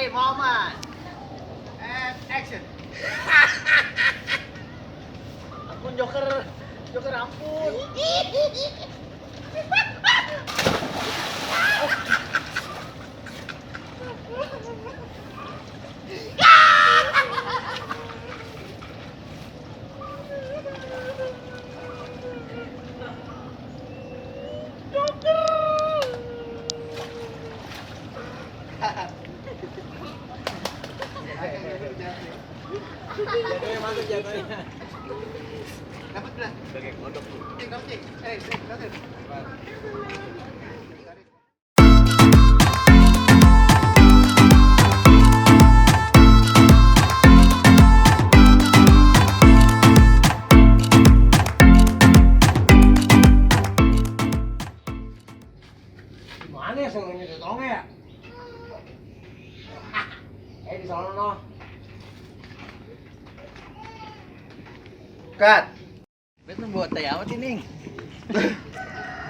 Ready, Muhammad. And action. Ampun Joker. Joker ampun. Jatuhnya masuk jatuhnya. Dapat belum? Pakai kodok. Cik. Dapat. Gimana ya suruhnya ditolongnya ya? Di sono. Cut. Batman buat tai amat ini.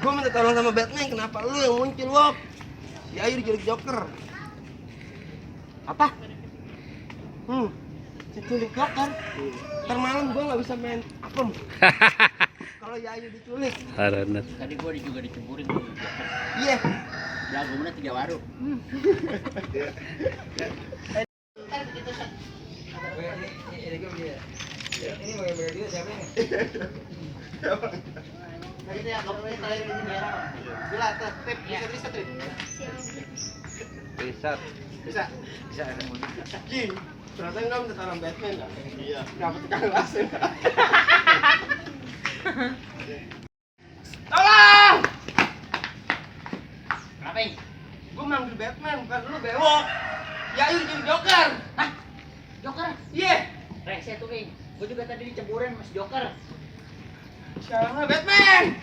Gua minta tolong sama Batman, kenapa lu yang muncul, Wok? Si Ayu diculik Joker. Apa? Diculik Joker. Ntar malam gua nggak bisa main apem. Kalau Yayu diculik. Haranat. Tadi gua juga dicemburin tuh. Iya. Jago bener 3 waru. Ini mau beli dia siapa ini? Tadi itu yang kamu terakhir ini merah. Bila trip bisa trip. Bisa. Ki, ternyata enggak minta tolong Batman enggak? Iya. Dapat ikan lasen. Tolong! Kenapa ini? Gua manggil Batman, bukan lu bewok. Yayu diculik Joker. Hah? Joker? Iya. Rese tuh King. Gua juga tadi dicemburin Mas Joker. Siapa Batman?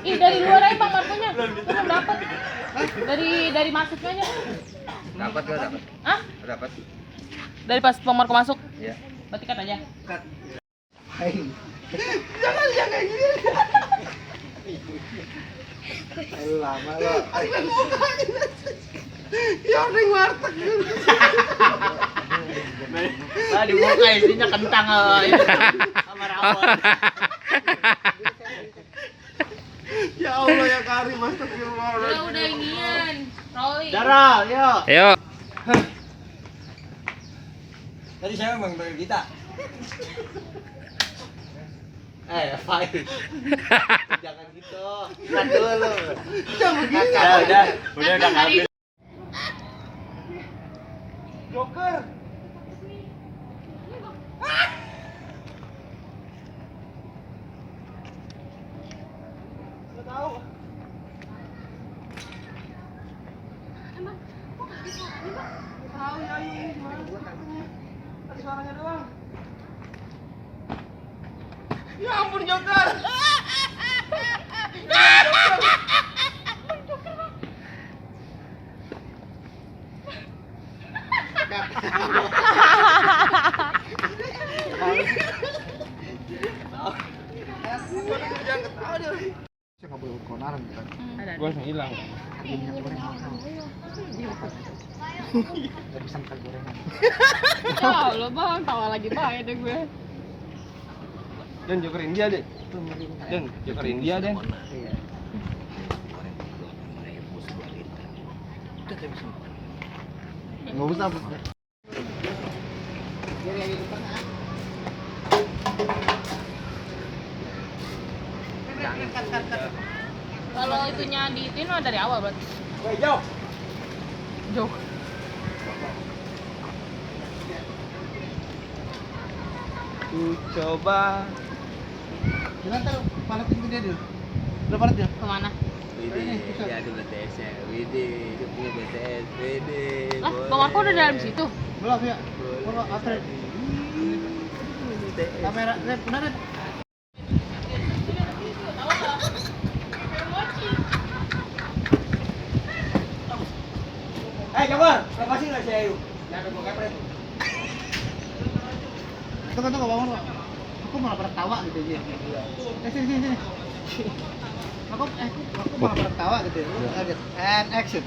Ih, dari luar aja Bang Marconya. Belum dapat. Dari masuknya aja. Dapat. Hah? Dapat. Dari pas Bang Marco masuk. Iya. Berarti cut aja. Jangan kayak gini. Ayo lama lo. Ya ring warteg. Ah, dibuka isinya kentang sama rawon. Ya Allah ya Karim, astagfirullah. Udah inian. Rolling. Daral, yuk. Ayo. Tadi siapa Bang bagi kita? Fai. Jangan gitu. Cut dulu. Jangan begini. Udah ngambil. Joker. Nggak tahu. Emang kok nggak bisa ini, Bang? Tahu ya ini gimana? Tadi suaranya doang. Ya ampun Joker. Jangan ketawa deh. Saya nggak boleh konaran kan. Gua langsung hilang. Harga minyak goreng mahal. Gak bisa makan gorengan. Ya Allah Bang, tawa lagi bae deh gue. Dan Joker India deh. Dan Joker India deh. Iya. Nggak usah. Kalau itunya diituin mah dari awal berarti. Woi, jauh. Jauh. Ku coba. Jangan tahu paletin gede dulu. Udah palet ya? Kemana? Widih, dia ada BTS-nya. Widih, dia punya BTS. Widih. Lah, Bang Marco udah dalam situ. Belum ya? Belum atret. Kamera, Red, benar Red. Joker, lepasin nggak si Ayu? Jangan mau kepret. Tunggu, bangun. Aku malah pada ketawa gitu aja. Sini. Aku malah pada ketawa gitu. Lu kaget. And action.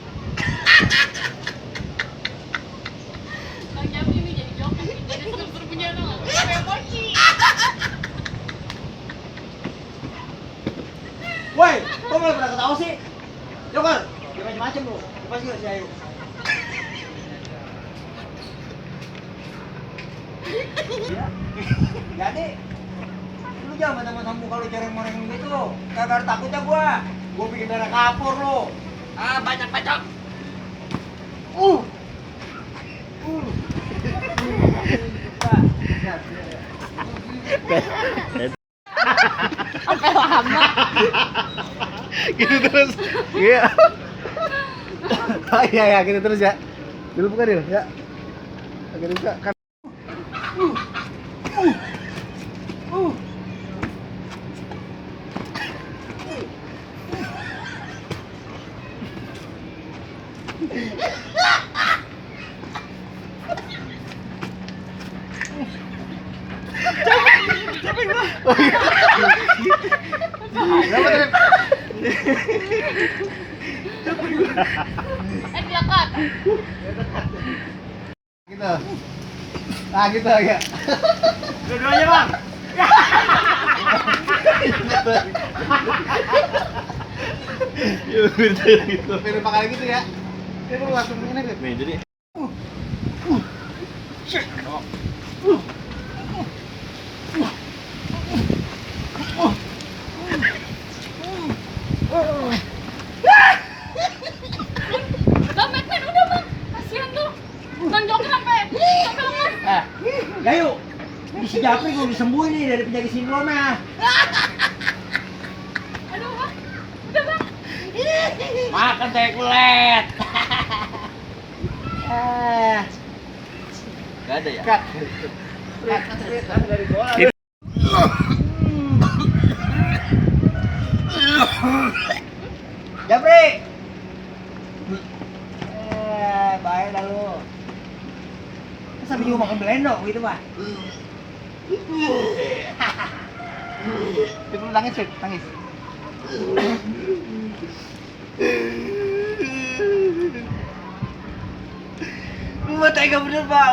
Bang Jam ini jadi joker, jadi seru-seru punya dong. Emosi. Woi, kok malah pada ketawa sih? Joker, dia macam-macam lu. Pasti nggak si Ayu. Jadi, lu jangan mentang-mentang muka lu coreng-moreng gitu. Kagak ada takutnya gua bikin darah kapur lu. Ah, banyak bacot. Sampai lama. Gitu terus. Iya. Iya, gitu terus ya. Dulu buka dulu ya. Agak buka kan. Diangkat. Gitu. Nah, gitu ya. Dua-duanya, Bang. Gitu. Lima kali gitu ya. Ini lu langsung ini deh. Nih, jadi Bang Batman udah bang, kasihan tuh. Bang Joker sampai lemas. Gayu. Ini si Japri gue disembuhin nih dari penyakit sindroma. Aduh bang, udah bang. Makan teh kulit. nggak ada ya. Cut. Dari bola. Japri. Baik dah lu. Sampai juga makan belendo gitu, Pak. Itu nangis, Fik, nangis. Lu tega bener, Pak.